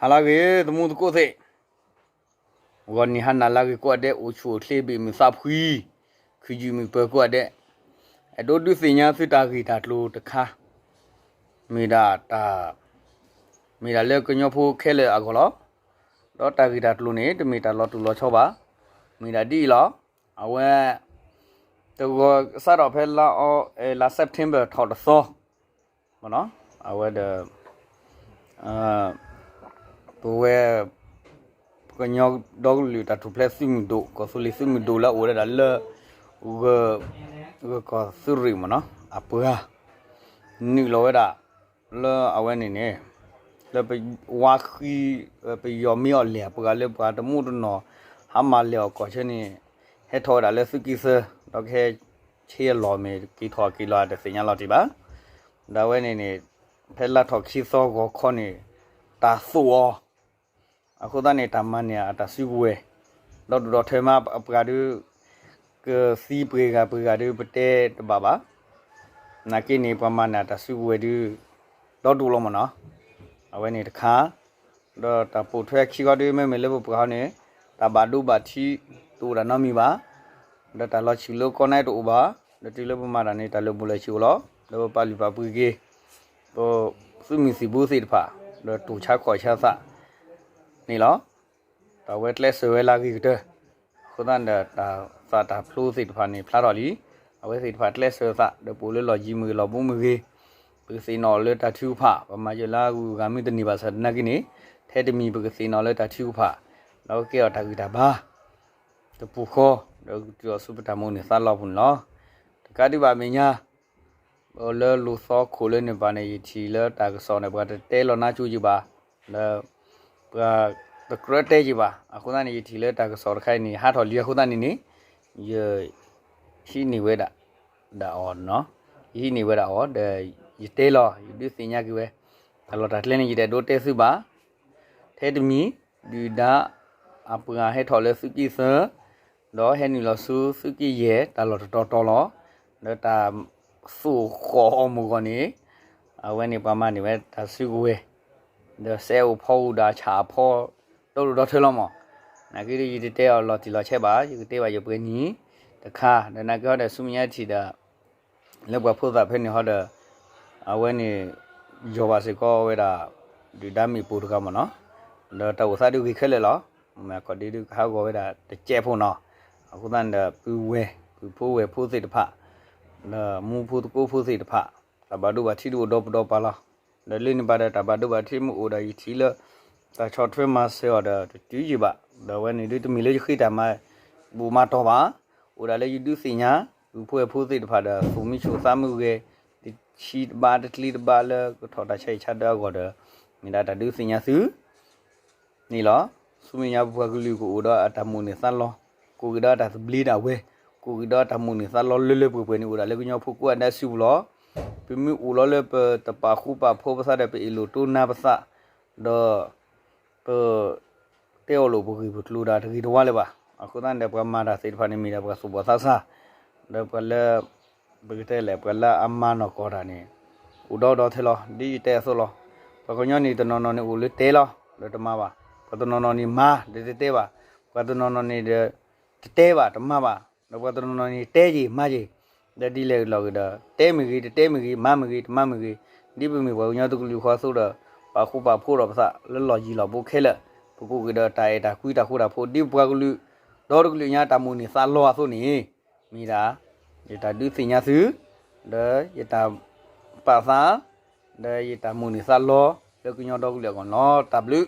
ဟါလၢအဂ့ၤ သမူသကိးသ့ၣ်, ဂီၤနံၤဟါနၤလၢအဂ့ၤကိးဂၤဒဲး, အိၣ်ဆူၣ်အိၣ်ချ့ ဘ့ၣ်မုၢ်သးဖှံ, ခုယုၢ်မုၢ်ပၢၤကိးဂၤဒဲး, အဲၣ်ဒိးဒုးသ့ၣ်ညါသုတၢ်ဂ့ၢ်တၢ်ကျိၤတခါ, မ့ၢ်ဒၣ်တၢ်, မ့ၢ်ဒၣ်လၢကညီဖိခဲလၢာ်အဂီၢ်လီၤ. ဒီးတၢ်ဂ့ၢ်တၢ်ကျိၤန့ၣ် တမ့ၢ်တၢ်လီၤတူာ်လီၤဆီဘၣ်, မ့ၢ်ဒၣ်ဒ်အံၤလီၤ. အဝဲ တဂီၤစးထီၣ်ဖဲလါအီ, လါ September ထီၣ်တသီ, အဝဲဒီး ပဝဲ ကညီဒီကလုာ်တၢ်ထူၣ်ဖျဲးသုးမုၢ်ဒိၣ် ကီၢ်သူလ့ၤသုးမုၢ်ဒိၣ်လၢအအိၣ်ဝဲဒၣ်လၢ ဂၢၢ်ကီၢ်သုးရ့ၣ်မ့ၢ်နီၤ အပှၤ နုာ်လီၤဝဲဒၣ် လၢအဝဲန့ၣ်န့ၣ် လၢပဝါဃံ ပယီၤမ့ၢ်အီၤလဲၣ် အပှၤလၢပှၤတမူတနီၤ ဟါမၢ်လဲၤအီၣ်ကီၢ်ဆၢန့ၣ် ဟဲထီၣ်ဝဲဒၣ်လၢသုးက့သၢ ဒီးကဟဲဆ့အလီၢ်မ့ၢ်က့ၤထီၣ်က့ၤလီၤတသ့ၣ်ညါလီၤတံၢ်ဘၣ်. ဒီးအဝဲန့ၣ်န့ၣ် ဖဲလါထီၣ်ခံသီဂီၤခီန့ၣ် တၢ်သိၣ်အီၤ အဃိသတးန့ၣ် တၢ်မၤန့ၢ်အတၢ်စုကဝဲၤ ဒီဒူၣ်ဒီထၢမး အပှၤဒုး ကသံပှဲၤဂၤပှဲၤဂၤဒုး ပတဲတဘၣ်ဘၣ်. နာ်က့န့ၣ် ပှၤမၤန့ၢ်အတၢ်စုကဝဲၤဒုး ဒီဒူၣ်လီၤမ့ၢ်နီၤ. အဝဲန့ၣ်တခါ ဒီးတၢ်ပိာ်ထွဲခံခီဒုး မ့မ့ၢ်လၢပပှၤဟီန့ၣ် တၢ်ဘၣ်ဒိဘၣ်ထံးတအိၣ်ဒၣ်နီတမံၤဘၣ်. ဒီးတၢ်လီၤဆံးလၢကီၢ်န့ၣ်တအိၣ်ဘၣ်. ဒီးတုၤလၢပမၤတၢ်န့ၣ် တၢ်လၢာ်ဘူၣ်လၢာ်စ့ၢ်ကီးလီၤ. ဒီးပပာ်လုၢ်ပာ်ပှ့ၤက့ၤ ပသုးမုၢ်သံၣ်ဘိသ့ၣ်တဖၣ် ဒီးတူၢ်ဆါခီၣ်ဆါသးန့ၣ်လီၤ. တၢ်ဝဲကျဲးစၢးဝဲလၢအဂ့ၤကတၢၢ် အဃိသတးဒီး တၢ်သးတၢ်ဖျိသ့ၣ်တဖၣ်န့ၣ် ဖျါထီၣ်လံ. အဝဲသ့ၣ်တဖၣ်ကျဲးစၢးသး ဒီးပအိၣ်လၢလီၢ်ယံၤမ့ၢ်ဂ့ၤ လီၢ်ဘူးမ့ၢ်ဂ့ၤ ပကသ့ၣ်နီၣ်လၢတၢ်ထုကဖၣ် ပမၤယၢၤလၢအဂုၤအဂၤမ့ၢ်တန့ၢ်ဘၣ်ဆၣ်သနာ်က့န့ၣ် ထဲတမံၤပကသ့ၣ်နီၣ်လၢတၢ်ထုကဖၣ် ဒီးကကဲအီၤတၢ်ဂံၢ်တၢ်ဘါ တပူၤဃီ ဒီးကတုၤအီၤဆူပတၢ်မိၣ်န့ၢ်သးလီအပူၤန့ၣ်လီၤ. တကးဒံးဘၣ်မဲာ်ညါ လၢလူၤသီခိၣ်လၢန့ၣ်ဘၣ်န့ၣ် ယထံၣ်လၢတၢ်ကစီၣ်န့ၣ် ပှၤတတဲလီၤနါကၠိယံၤဘၣ်, ဒီး ပှၤတကြၢးတဲယံၤဘၣ်. အဃိသတးန့ၣ် ယထံၣ်လၢတၢ်ကစီၣ်တခါအံၤန့ၣ် ဟးထီၣ်လံအဃိသတးန့ၣ်န့ၣ် ယ ဟံးန့ၢ်ဝဲဒၣ် ဒၣ်အီၤနီၤ, ယဟံးန့ၢ်ဝဲဒၣ်အီၤ ဒီး ယတဲလီၤ ယဒုးသ့ၣ်ညါက့ၤဝဲ တၢ်လီၢ်တၢ်ကျဲန့ၣ် ယတအဲၣ်ဒိးတဲသုဘၣ်. ထဲတမံၤ ဒုၣ်ဒါ အပှၤဟဲထီၣ်လၢသုးက့သၢ ဒီးဟဲနုာ်လီၤဆူသုးက့ယဲၢ် တၢ်လီၢ်တတီၤတီၤလီၤ. ဒီးတၢ်သိၣ်ဃီၣ်အီၤမုၢ်ဂီၢ်န့ၣ် အဝဲန့ၣ်ပှၤမၤန့ၢ်ဝဲတၢ်စုကဝဲၤ ဒီးစဲးအိၣ်ဖီအိၣ်ဒီးဆၣ်အဖီ ဒီဒူၣ်ဒီထၢလီၤမး. နာ်က့ဒီးယတတဲအီၤလီၤတံၢ်လီၤဆဲးဘၣ်, ယကတဲဘၣ်ယပှဲၤနံၤတခါ, ဒီးနာ်က့ဟီဒီးဆူမဲာ်ညါထံၣ်ဒီး လၢပှၤဖိသၣ်ဖဲန့ၣ်ဟီဒီး အဝဲန့ၣ် ယီၤဘၣ်စ့ၢ်ကီးဝဲဒၣ် ဒုၣ်ဒါမ့ၣ်ပိၢ်တဂၤမ့ၢ်နီၤ, ဒီးတၢ်အိၣ်သးဒုးဂ့ၤခဲလၢာ်လီၤ. မ့ၢ်ခီၣ်ဒ့ဒုးကဟးဂီၤဝဲဒၣ်တကဲးဖိနီၤ. အဃိသတးန့ၣ်ဒီး ပုၢ်ဝဲၢ် ပုၢ်ဖိဝဲၢ်ဖိသ့ၣ်တဖၣ် ဒီးမူဖိသကိးဖိသ့ၣ်တဖၣ် တၢ်ဘၣ်ဒိဘၣ်ထံးဒုးအိၣ်ဒီပဒီပၤလီၤ. ဒီးလၢန့ၣ်ဘၣ်ဒီး တၢ်ဘၣ်ဒိဘၣ်ထံးမ့ၢ်အိၣ်ဒီး ယထံၣ်လၢ တၢ်ဆီၣ်ထွဲမၤစၢၤအီၤဒီးတတုၤယံၤဘၣ်. ဒီးအဝဲန့ၣ်ဒုးတမ့ၢ်လၢယဃ့တၢ်မၤဘူၣ်မၤတီၢ်ဘၣ်. အိၣ်ဒၣ်လၢယဒုးသ့ၣ်ညါ ပုၢ်ဖိဝဲၢ်ဖိသ့ၣ်တဖၣ်ဒီး သူၣ်မံဆိးသးမုၢ်ဂဲၤ တဆံတဘၣ်တချံတဘၣ်လၢကထီၣ်တၢ်ဆါဟံၣ်ဆါဒၢအဂီၢ်ဒီး မ့ၢ်ဒၣ်တၢ်ဒုးသ့ၣ်ညါသု န့ၣ်လီၤ. ဆူမဲာ်ညါပပှၤကလုာ်ကအိၣ်ဒီးအတၢ်မိၣ်န့ၢ်သးလီ, ကအိၣ်က့ၤဒီးအတၢ်သဘျ့ဒၣ်ဝဲ, ကအိၣ်က့ၤဒီးအတၢ်မိၣ်န့ၢ်သးလီလၢလၢပှဲၤပှဲၤန့ၣ် အိၣ်ဒၣ်လၢကညီဖိကိးဂၤဒဲးစုပူၤလီၤ. ပမ့ၢ်အိၣ်လီၤလၢပတပာ်ဃူပာ်ဖိးပသးဒီး ပအ့ၣ်လိာ်တိနါပသး ဒီး ပ တဲအီၣ်လိာ်ပဂံၢ်ပကျိၤဒၣ်တဂ့ၤတဝါလၢၤဘၣ်. အဃိသတးန့ၣ်ဒီး ပှၤမၤတၢ်သ့ၣ်တဖၣ်န့ၣ်မ့ၢ်ဒၣ်ပှၤသူၣ်ဘီၣ်သးစၢ်, ဒီးပှၤလၢ ပကတဲလဲၣ် ပှၤလၢအမၤနီၢ်ကီၢ်တၢ်န့ၣ် အိၣ်ဒီဒီထဲလီၤ. ဒ်ယတဲအသိးလီၤ. ပှၤကညီန့ၣ်တနီၤနီၤန့ၣ်အိၣ်လၢတဲလီၤ ဒီးတမၤဘၣ်. ပှၤတနီၤနီၤန့ၣ်မၤ ဒီးတတဲဘၣ်. ပှၤတနီၤနီၤန့ၣ်ဒီး တတဲဘၣ် တမၤဘၣ်. ဒီးပှၤတနီၤနီၤန့ၣ်တဲယံာ်မၤယံာ် ဒီးဒ်လဲၣ်လီၤက့ၤဒီး တဲမ့ၢ်ဂ့ၤ တတဲမ့ၢ်ဂ့ၤ မၤမ့ၢ်ဂ့ၤ တမၤမ့ၢ်ဂ့ၤ, ဒ်ပမ့ၢ်ပှၤကညီတကလုာ်ဃီအသိးဒီး ပာ်ဃူပာ်ဖိးဒီးပသးလၢလီၢ်ယံၤလီၢ်ဘူးခဲလၢာ်, ပကအိၣ်က့ၤဒီးတၢ်အဲၣ်တၢ်ကွံတၢ်ဃူတၢ်ဖိး ဒ်ပှၤကလုာ် ဒီတကလုာ်ညါတၢ်မိၣ်န့ၢ်သးလီအသိးန့ၣ် မ့ၢ်ဒၣ် ယတၢ်ဒုးသ့ၣ်ညါသု ဒီးယတၢ်ပာ်သး ဒီးယတၢ်မိၣ်န့ၢ်သးလီ လၢကညီဒီကလုာ်အဂီၢ်န့ၣ်လီၤ. တၢ်ဘျုး